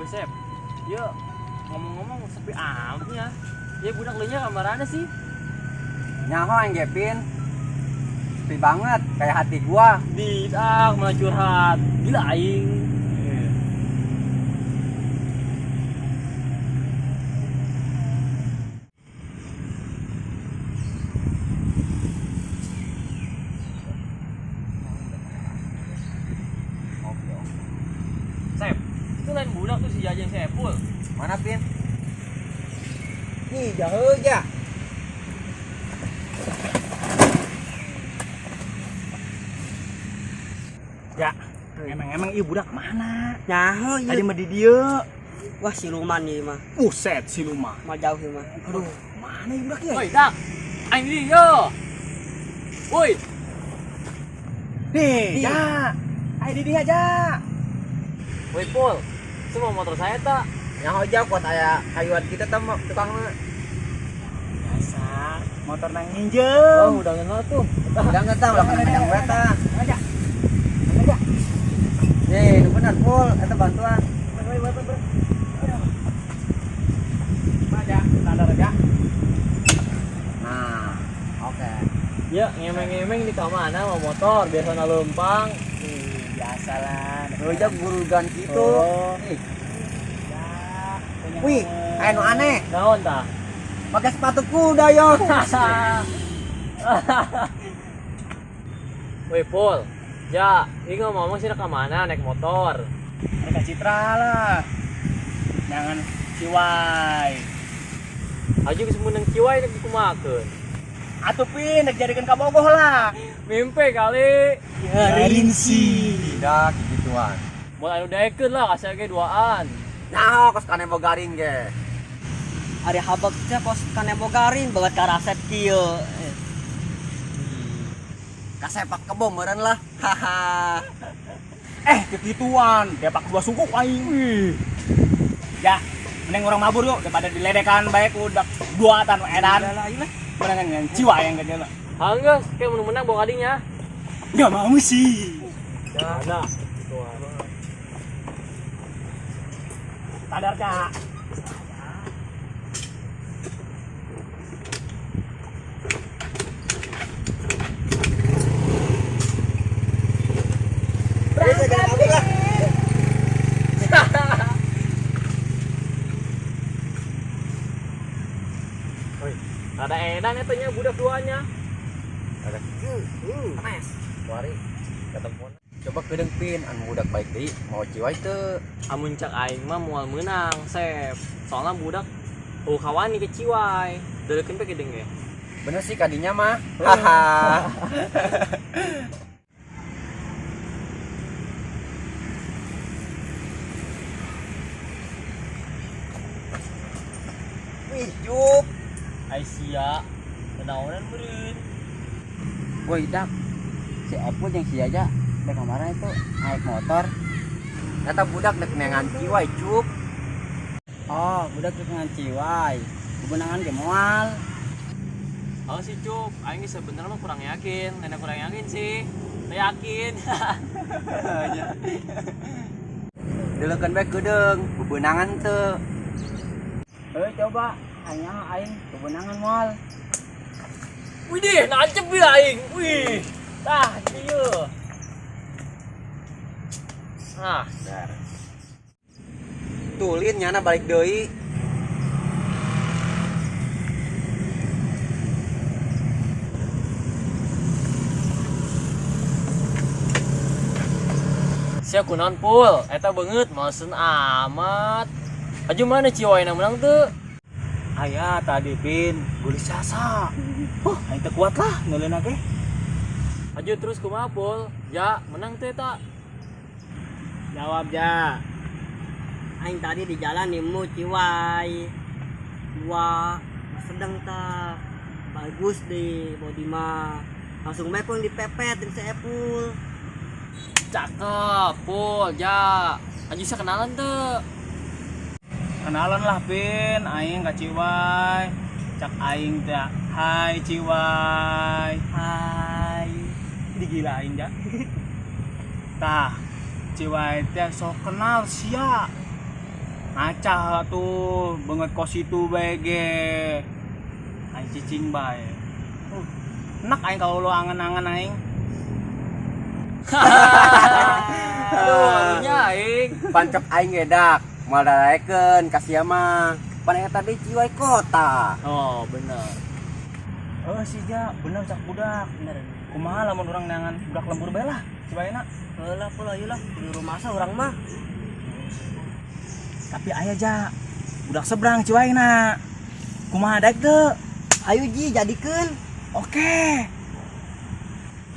Woi Sep, yuk ngomong-ngomong sepi amat ya. Ya budak leunya kamarana sih? Nyaho aing Gepin. Sepi banget kayak hati gua. Di ah malah curhat. Gila aing. Sep, itu lain budak tuh si Jajan Sepul. Mana Pin? Ih, jauh ya. Ya, emang-emang ieu budak mana? Nyaho Tadi ieu. mah di dieu. Wah siluman ieu mah. Buset siluman. Mah jauh ieu mah. Aduh, mana ieu budak ya? Woi, dak. Aing di yo. Woi, Nih, ya. Ayo di dieu aja. woi Pul. Semua motor saya tak. Nyaho jauh kuat aya kayuan kita teh mah tukangna. Biasa, motor nang nginjem. Oh, udah kenal tuh. Udah enggak tah, udah kena yang beta. Aja. Aja. Nih, nu bener full eta bantuan. Aja, standar aja. Nah, oke. Ya, ngemeng-ngemeng di kamana mau motor, biasa lempang. Ih, biasalah. Heuh gurugan kitu. Oh. Ih, Ya, punya Wih, aya nu aneh. Naon tah? Pakai sepatu kuda yo. Woi Pul. Ya, ini ngomong sih ke mana naik motor. Mereka Citra lah. Jangan Ciwai. Aja geus meunang Ciwai nek dikumakeun. Atuh Pin, nek jadikan kabogoh lah. Mimpi kali. Ya, rinsi. Tidak gituan. Mau anu daekeun lah kasih ge duaan. Nyaho kos kanebo garing ge. Ari habak teh kos kanebo garing banget karasep kieu. Kasepak kebo meureun lah. Haha. Kegituan, depak dua sungkuk aing. Ya, mending orang mabur yuk daripada diledekan baik udah dua tan edan. Lah lah. Menangan dengan jiwa yang gede lah. Hanggeus, kayak menang-menang bawa kadinya. Gak mau sih. Ya, nah. Sadar kak. Woi, ada edan eta nya budak duanya. Ada Mes. Kuari ketemu. Coba kedeung Pin, anu budak baik deui mau Ciwai teu. Amun cak aing mah moal meunang, Sep. Soalnya budak oh kawani ke Ciwai. Deukeun pe geudeung ge. Bener sih kadinya mah. Haha. Wih, Jup. Aisyah, kenaonan meureun. Woi, dak. Si Epul jeung si Jaja dek kemarin itu naik motor. Eta budak dek neangan Ciwai, Cup. Oh, budak dek neangan Ciwai. Bebenangan ge moal. Oh sih Cup, aing sebenarnya mah kurang yakin. Nenek kurang yakin sih. Teu yakin. Deleukeun bae keudeung, bebenangan teu. Heuh coba hanya aing bebenangan moal. Widih, nancep ya aing. Wih. Tah, ieu. Ah, Dar. Tulin nyana balik deui. Sia kunaon Pul? Eta beungeut maleseun amat. Aju mana Ciwai na menang teu? Aya tadi Pin, gulis jasa. Oh, aing teu kuat lah neuleuna ge. Aju terus kumaha Pul? Ja, menang teu eta? Jawab ja. Aing tadi di jalan nemu Ciwai. Dua sedang ta. Bagus deh body mah. Langsung bae pun dipepet jeung si Epul. Cakep, Pul, ja. Aju sia kenalan teu? Kenalan lah Pin, aing ka Ciwai. Cak aing teh, hai Ciwai. Hai. Digila aing ja. Tah, Ciwai teh sok kenal sia. Ngaca tuh banget kos itu bae ge. Aing cicing bae. Enak aing kalau lu angen-angen aing. Aduh, aduhnya aing. Pancok aing ge dak. Moal daraekeun ka sia mah. Pan eta tadi Ciwai kota. Oh, bener. Oh sih ja, bener cak budak. Bener. Kumaha lamun urang neangan budak lembur bae lah. Ciwaina. Heuh lah pul ayo lah di rumah asa urang mah. Tapi aya ja budak seberang Ciwaina. Kumaha daek teu? Ayo Ji jadikeun. Oke.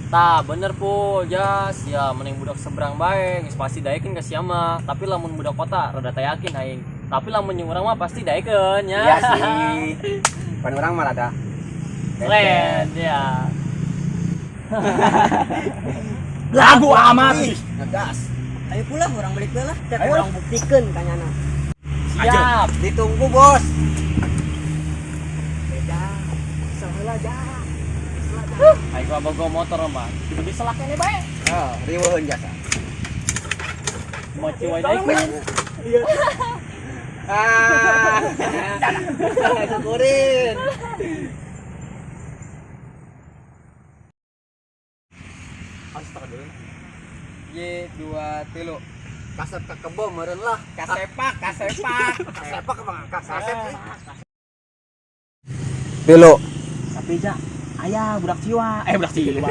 Tah, bener pul, jas. Ya mending budak seberang bae, geus pasti daekeun ka sia mah. Tapi lamun budak kota rada teu yakin aing. Tapi lamun jeung urang mah pasti daekeun ya. Iya sih. Pan urang mah rada. Keren ya. Lagu amat. Ngegas. Ayo pula urang balik bae lah. Cek Ayo. urang buktikeun kanyana. Siap. Ditunggu, Bos. Beda. Salah ja. Aing mah bogo motor mah. Kudu diselak keneh bae. Ah, riweuheun jasa. Mau Ciwai daekeun. Ah. Syukurin. Y dua tilu. Kasep ke kebo meureun lah. Kasepak, kasepak. Kasepak apa kasep sih? Tilu. Tapi ja, aya budak Ciwa. Eh budak Ciwa.